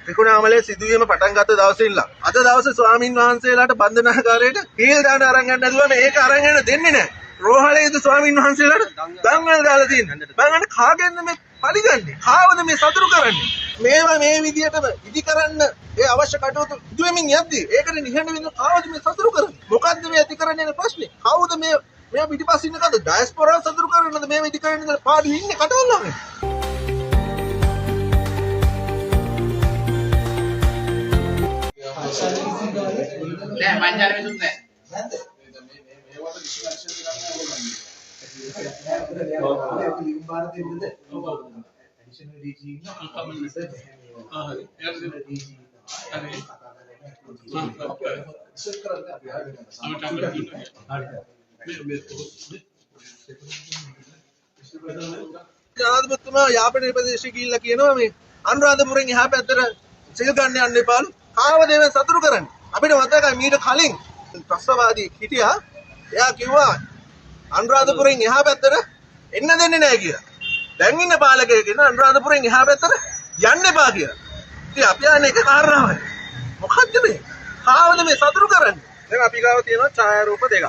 ත්‍රිකුණාමලයේ සිදුවීම පටන් ගත්ත දවසේ ඉඳලා අද දවසේ ස්වාමින් වහන්සේලාට බන්ධනාගාරයට හීල් දාන අරන් යන්න හදුවා. මේක අරන් යන්න දෙන්නේ නැහැ. රෝහලේ ඉඳ ස්වාමින් වහන්සේලාට දන්වල දාලා තියෙනවා. මං අහන්නේ කාගෙන්ද මේ පරිගන්නේ? කාවද මේ සතුරු කරන්නේ? මේවා මේ විදියටම ඉදි කරන්න ඒ අවශ්‍ය කටයුතු සිදුවෙමින් යද්දී ඒකට නිහඬ වෙන්න කාවද මේ සතුරු කරන්නේ? මොකද්ද මේ ඇති කරන්න යන ප්‍රශ්නේ? කවුද මේ මේ පිටිපස්ස ඉන්න කවුද? ඩයස්පොරාව සතුරු කරන්නද මේ ඉදි කරන්න ඉඳලා පාඩු ඉන්නේ කටවල්ලානේ. නෑ පංචාල මිනිස්සුත් නෑ. නැද්ද? ජනාධිපතිතුමා යාපනයේ ප්‍රදේශයේ ගිහිල්ලා කියනවා මේ අනුරාධපුරෙන් එහා පැත්තට සිල් ගන්න යන්න එපාලු. කාවද මේ සතුරු කරන්නේ? අපිට මතකයි මීට කලින් ත්‍රස්තවාදී හිටියා. එයා කිව්වා අනුරාධපුරෙන් එහා පැත්තට එන්න දෙන්නේ නැහැ කියලා. දැන් ඉන්න පාලකයෙක් කියන අනුරාධපුරෙන් එහා පැත්තට යන්න එපා කියලා. ඉතින් අපි අහන්නේ එක කාරණාවයි. මොකද්ද මේ? කාවද මේ සතුරු කරන්නේ? දැන් අපි ගාව තියෙනවා ඡායාරූප දෙකක්.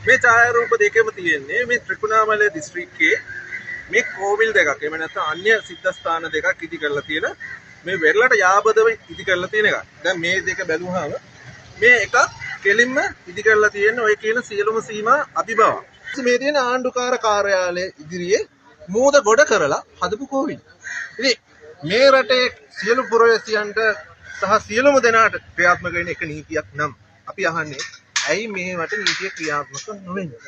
මේ ඡායාරූප දෙකෙම තියෙන්නේ මේ ත්‍රිකුණාමලය දිස්ත්‍රික්කයේ මේ කෝවිල් දෙකක්. එහෙම නැත්නම් අන්‍ය සිද්ධස්ථාන දෙකක් ඉදි කරලා තියෙන මේ වෙරළට යාබදව ඉදි කරලා තියෙන එකක්. දැන් මේ දෙක බැලුවාම මේ එකක් කෙලින්ම ඉදි කරලා තියෙන ඔය කියන සියලුම සීමා අභිභව. මේ තියෙන ආණ්ඩුකාර කාර්යාලය ඉදිරියේ මූද ගොඩ කරලා හදපු කෝවිල්. ඉතින් මේ රටේ සියලු පුරවැසියන්ට සහ සියලුම දෙනාට ක්‍රියාත්මක වෙන එක නීතියක් නම් අපි අහන්නේ ඇයි මේවට නීතිය ක්‍රියාත්මක නොවෙන්නේ?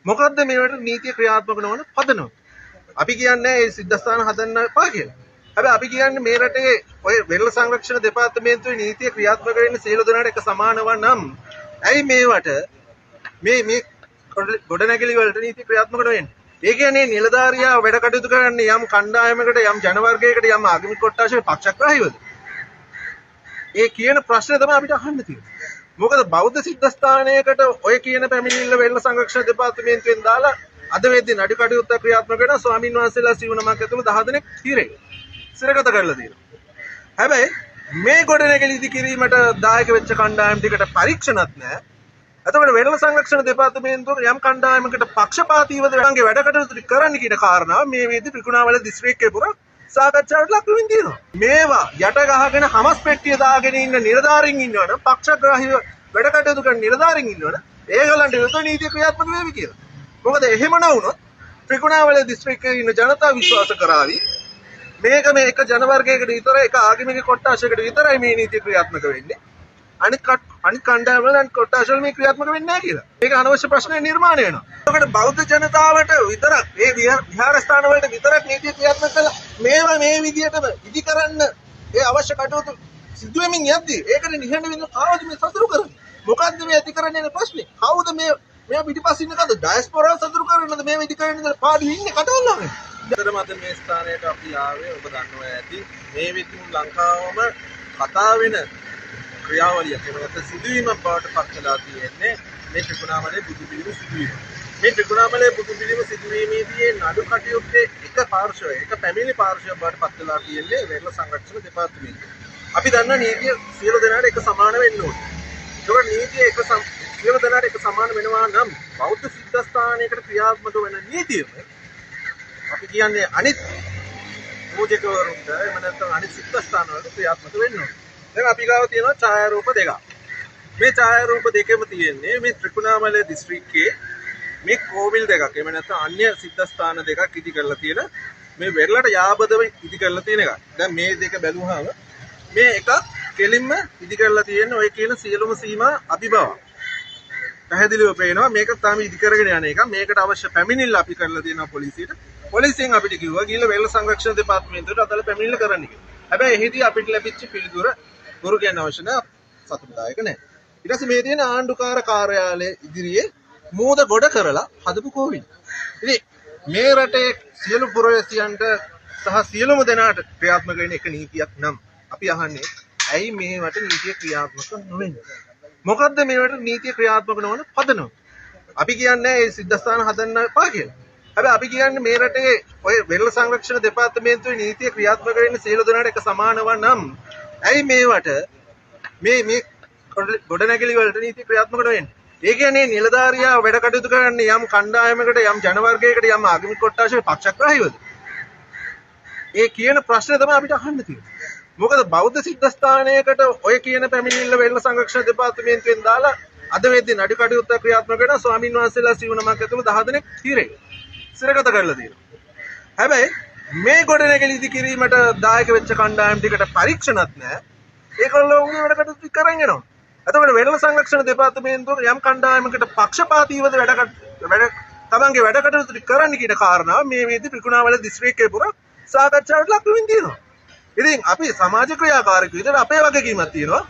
මොකද්ද මේවට නීතිය ක්‍රියාත්මක නොවන පදනම? අපි කියන්නේ ඒ සිද්ධස්ථාන හදන්න එපා කියලා. හැබැයි අපි කියන්නේ මේ රටේ ඔය වෙරළ සංරක්ෂණ දෙපාර්තමේන්තුවේ නීතිය ක්‍රියාත්මක වෙන්න සියලු දෙනාට එක සමානව නම් ඇයි මේවට මේ මේ ගොඩනැගිලි වලට නීතිය ක්‍රියාත්මක නොවෙන්නේ? ඒ කියන්නේ නිලධාරියා වැඩ කටයුතු කරන්නේ යම් කණ්ඩායමකට, යම් ජනවර්ගයකට, යම් ආගමික කොට්ටාශයකට පක්ෂග්‍රාහීවද? ඒ කියන ප්‍රශ්නේ තමයි අපිට අහන්න තියෙන්නේ. මොකද බෞද්ධ සිද්ධස්ථානයකට ඔය කියන පැමිණිල්ල වෙරළ සංරක්ෂණ දෙපාර්තමේන්තුවෙන් දාලා අද වෙද්දී නඩු කටයුත්ත ක්‍රියාත්මක වෙන ස්වාමින් වහන්සේලා සිව් නමක් ඇතුළු 10 දෙනෙක් හිරේ සිරගත කරලා තියෙනවා. හැබැයි මේ ගොඩනැගිලි ඉදි කිරීමට දායක වෙච්ච කණ්ඩායම් ටිකට පරීක්ෂණත් නැහැ. එතකොට වෙරළ සංරක්ෂණ දෙපාර්තමේන්තුව යම් කණ්ඩායමකට පක්ෂපාතීවද වැඩ කටයුතු ටික කරන්න කියන කාරණාව මේ වෙද්දී ත්‍රිකුණාමල දිස්ත්‍රික්කයේ පුරා සාකච්ඡාවට ලක් වෙමින් තියෙනවා. මේවා යට ගහගෙන හමස් පෙට්ටිය දාගෙන ඉන්න නිලධාරීන් ඉන්නවනම්, පක්ෂග්‍රාහීව වැඩ කටයුතු කරන නිලධාරීන් ඉන්නවනම් ඒගොල්ලන්ට විරුද්ධව නීතිය ක්‍රියාත්මක වේවි කියලා. මොකද එහෙම නොවුනොත් ත්‍රිකුණාමල දිස්ත්‍රික්කයේ ඉන්න ජනතාව විශ්වාස කරાવી මේක මේ එක ජනවර්ගයකට විතරයි, එක ආගමික කොට්ටාශයකට විතරයි මේ නීතිය ක්‍රියාත්මක වෙන්නේ. අනිත් කණ්ඩායම් වල අනිත් කොට්ටාශ වල මේ ක්‍රියාත්මක වෙන්නේ නැහැ කියලා. මේක අනවශ්‍ය ප්‍රශ්නයක් නිර්මාණය වෙනවා. එතකොට බෞද්ධ ජනතාවට විතරක් මේ විහාරස්ථාන වලට විතරක් නීතිය ක්‍රියාත්මක කළා මේවා මේ විදියටම ඉදි කරන්න ඒ අවශ්‍ය කටයුතු සිදුවෙමින් යද්දී ඒකට නිහඬ වෙන්න කාවද මේ සතුරු කරන්නේ? මොකද්ද මේ ඇති කරන්න යන ප්‍රශ්නේ? කවුද මේ මේ පිටිපස්ස ඉන්න කවුද? ඩයස්පොරාව සතුරු කරන්නද මේ ඉදි කරන්න ඉඳලා පාඩු ඉන්නේ කටවල්ලානේ. ඇත්තටම අද මේ ස්ථානයට අපි ආවේ ඔබ දන්නවා ඇති මේ විතුන් ලංකාවම කතා වෙන ක්‍රියාවලියක් එහෙම නැත්නම් සිදුවීමක් බවට පත් වෙලා තියෙන්නේ මේ ත්‍රිකුණාමලයේ බුදු පිළිම සිදුවීම. මේ ත්‍රිකුණාමලයේ බුදු පිළිම සිදුවීමේදී නඩු කටයුත්තේ එක පාර්ශවය, එක පැමිණිලි පාර්ශවයක් බවට පත් වෙලා තියෙන්නේ වෙරළ සංරක්ෂණ දෙපාර්තමේන්තුව. අපි දන්නා නීතිය සියලු දෙනාට එක සමාන වෙන්න ඕනේ. ඒකට නීතිය එක සියලු දෙනාට එක සමාන වෙනවා නම් බෞද්ධ සිද්ධස්ථානයකට ක්‍රියාත්මක වෙන නීතියම අපි කියන්නේ අනිත් පූජකවරුන්ට එහෙම නැත්නම් අනිත් සිද්ධස්ථාන වලට ක්‍රියාත්මක වෙන්න ඕනේ. දැන් අපි ගාව තියෙනවා ඡායාරූප දෙකක්. මේ ඡායාරූප දෙකෙම තියෙන්නේ මේ ත්‍රිකුණාමලය දිස්ත්‍රික්කයේ මේ කෝවිල් දෙකක්. එහෙම නැත්නම් අන්‍ය සිද්ධස්ථාන දෙකක් ඉදි කරලා තියෙන මේ වෙරළට යාබදව ඉදි කරලා තියෙන එකක්. දැන් මේ දෙක බැලුවාම මේ එකක් කෙලින්ම ඉදි කරලා තියෙන ඔය කියන සියලුම සීමා අභිභව. පැහැදිලිව පේනවා මේක තාම ඉදි කරගෙන යන එක. මේකට අවශ්‍ය පැමිණිල්ල අපි කරලා තියෙනවා පොලිසියට. පොලිසියෙන් අපිට කිව්වා ගිහලා වෙරළ සංරක්ෂණ දෙපාර්තමේන්තුවට අදාළ පැමිණිල්ල කරන්න කියලා. හැබැයි එහෙදී අපිට ලැබිච්ච පිළිතුර බොරු කියන්න අවශ්‍ය නැහැ, සතුටුදායක නැහැ. ඊට පස්සේ මේ තියෙන ආණ්ඩුකාර කාර්යාලය ඉදිරියේ මූද ගොඩ කරලා හදපු කෝවිල්. ඉතින් මේ රටේ සියලු පුරවැසියන්ට සහ සියලුම දෙනාට ක්‍රියාත්මක වෙන එක නීතියක් නම් අපි අහන්නේ ඇයි මේවට නීතිය ක්‍රියාත්මක නොවෙන්නේ? මොකද්ද මේවට නීතිය ක්‍රියාත්මක නොවන පදනම? අපි කියන්නේ ඒ සිද්ධස්ථාන හදන්න එපා කියලා. හැබැයි අපි කියන්නේ මේ රටේ ඔය වෙරළ සංරක්ෂණ දෙපාර්තමේන්තුවේ නීතිය ක්‍රියාත්මක වෙන්න සියලු දෙනාට එක සමානව නම් ඇයි මේවට මේ මේ ගොඩනැගිලි වලට නීති ක්‍රියාත්මක නොවෙන්නේ? ඒ කියන්නේ නිලධාරියා වැඩ කටයුතු කරන්නේ යම් කණ්ඩායමකට, යම් ජන වර්ගයකට, යම් ආගමික කොට්ටාශයකට පක්ෂග්‍රාහීවද? ඒ කියන ප්‍රශ්නේ තමයි අපිට අහන්න තියෙන්නේ. මොකද බෞද්ධ සිද්ධාස්ථානයකට ඔය කියන පැමිණිල්ල වෙරළ සංරක්ෂණ දෙපාර්තමේන්තුවෙන් දාලා අද වෙද්දී නඩු කටයුත්ත ක්‍රියාත්මක වෙන ස්වාමින් වහන්සේලා සිව් නමක් ඇතුළු 10 දෙනෙක් හිරේ සිරගත කරලා තියෙනවා. හැබැයි මේ ගොඩනැගිලි ඉදි කිරීමට දායක වෙච්ච කණ්ඩායම් ටිකට පරීක්ෂණත් නැහැ. ඒගොල්ලෝ උන්ගේ වැඩ කටයුතු කරන් යනවා. එතකොට වෙරළ සංරක්ෂණ දෙපාර්තමේන්තුව යම් කණ්ඩායමකට පක්ෂපාතීවද වැඩ තමන්ගේ වැඩ කටයුතු ටික කරන්න කියන කාරණාව මේ වේදී ත්‍රිකුණාමල දිස්ත්‍රික්කයේ පුරා සාකච්ඡාවට ලක් වෙමින් තියෙනවා. ඉතින් අපි සමාජ ක්‍රියාකාරකයෝ විදිහට අපේ වගකීමක් තියෙනවා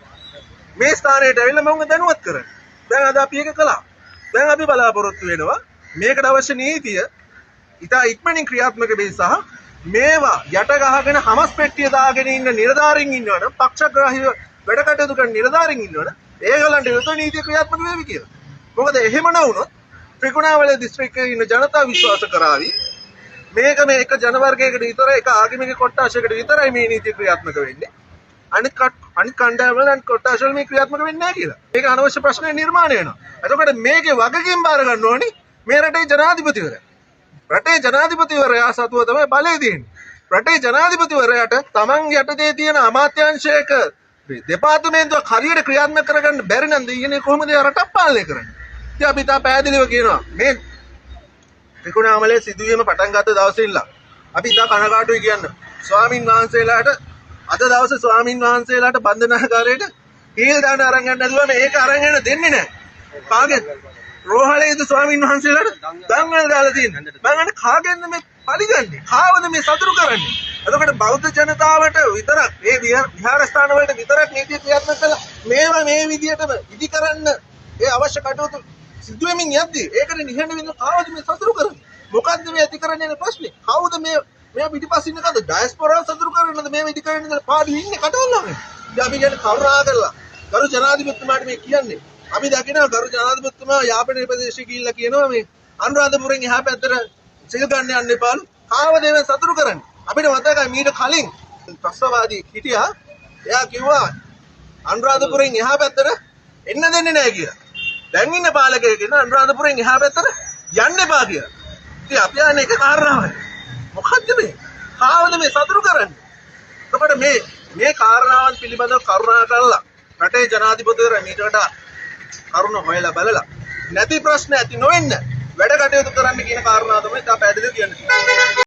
මේ ස්ථානයට ඇවිල්ලා මම දැනුවත් කරන්න. දැන් අද අපි ඒක කළා. දැන් අපි බලාපොරොත්තු වෙනවා මේකට අවශ්‍ය නීතිය ඉතා ඉක්මනින් ක්‍රියාත්මක වෙයි සහ මේවා යට ගහගෙන හමස් පෙට්ටිය දාගෙන ඉන්න නිලධාරීන් ඉන්නවනම්, පක්ෂග්‍රාහීව වැඩ කටයුතු කරන නිලධාරීන් ඉන්නවනම් ඒගොල්ලන්ට විරුද්ධව නීතිය ක්‍රියාත්මක වේවි කියලා. මොකද එහෙම නොවුනොත් ත්‍රිකුණාමලය දිස්ත්‍රික්කයේ ඉන්න ජනතාව විශ්වාස කරાવી මේක මේ එක ජන වර්ගයකට විතරයි, එක ආගමික කොට්ටාශයකට විතරයි මේ නීතිය ක්‍රියාත්මක වෙන්නේ. අනිත් කණ්ඩායම් වල අනිත් කොට්ටාශ වල මේ ක්‍රියාත්මක වෙන්නේ නැහැ කියලා. මේක අනවශ්‍ය ප්‍රශ්නයක් නිර්මාණය වෙනවා. එතකොට මේකේ වගකීම් බාර ගන්න ඕනි මේ රටේ ජනාධිපතිවරයා. රටේ ජනාධිපතිවරයා සතුව තමයි බලය තියෙන්නේ. රටේ ජනාධිපතිවරයාට තමන් යටතේ තියෙන අමාත්‍යාංශයක දෙපාර්තමේන්තුවක් හරියට ක්‍රියාත්මක කරගන්න බැරි නම් දෙයියනේ කොහොමද ඒ රටක් පාලනය කරන්නේ? ඉතින් අපි තා පැහැදිලිව කියනවා මේ ත්‍රිකුණාමලයේ සිදුවීම පටන් ගත්ත දවසේ ඉඳලා අපි ඉතා කනගාටුයි කියන්න. ස්වාමින් වහන්සේලාට අද දවසේ ස්වාමින් වහන්සේලාට බන්ධනාගාරයට හීල් දාන අරන් යන්න හදුවම ඒක අරන් යන්න දෙන්නේ නැහැ. කාගෙන්? රෝහලේද ස්වාමින් වහන්සේලාට දන්වල දාලා තියෙන්නේ. මං අහන්නේ කාගෙන්ද මේ පරිගන්නේ? කාවද මේ සතුරු කරන්නේ? එතකොට බෞද්ධ ජනතාවට විතරක් මේ විහාරස්ථාන වලට විතරක් නීතිය ක්‍රියාත්මක කළා මේවා මේ විදියටම ඉදි කරන්න ඒ අවශ්‍ය කටයුතු සිදු වෙමින් යද්දී ඒකට නිහඬ වෙන්න කාවද මේ සතුරු කරන්නේ? මොකද්ද මේ ඇති කරන්න යන ප්‍රශ්නේ? කවුද මේ මෙයා පිටිපස්ස ඉන්න කවුද? ඩයස්පොරාව සතුරු කරන්නද මේ ඉදි කරන්න ඉඳලා පාඩුවේ ඉන්නේ කටවල්ලානේ. ඉතින් අපි කියන්නේ කරුණා කරලා ගරු ජනාධිපතිතුමාට මේ කියන්නේ. අපි දකිනවා ගරු ජනාධිපතිතුමා යාපනයේ ප්‍රදේශයේ ගිහිල්ලා කියනවා මේ අනුරාධපුරෙන් එහා පැත්තට සිල් ගන්න යන්න එපාලු. කාවද මේ සතුරු කරන්නේ? අපිට මතකයි මීට කලින් ත්‍රස්තවාදී හිටියා. එයා කිව්වා අනුරාධපුරෙන් එහා පැත්තට එන්න දෙන්නේ නැහැ කියලා. දැන් ඉන්න පාලකයෙක් කියන අනුරාධපුරෙන් එහා පැත්තට යන්න එපා කියලා. ඉතින් අපි අහන්නේ එක කාරණාවයි. මොකද්ද මේ? කාවද මේ සතුරු කරන්නේ? එතකොට මේ මේ කාරණාවන් පිළිබඳව කරුණා කරලා රටේ ජනාධිපතිවරයා මීට වඩා කරුණ හොයලා බලලා නැති ප්‍රශ්න ඇති නොවෙන්න වැඩ කටයුතු කරන්න කියන කාරණාව තමයි තා පැහැදිලිව කියන්නේ.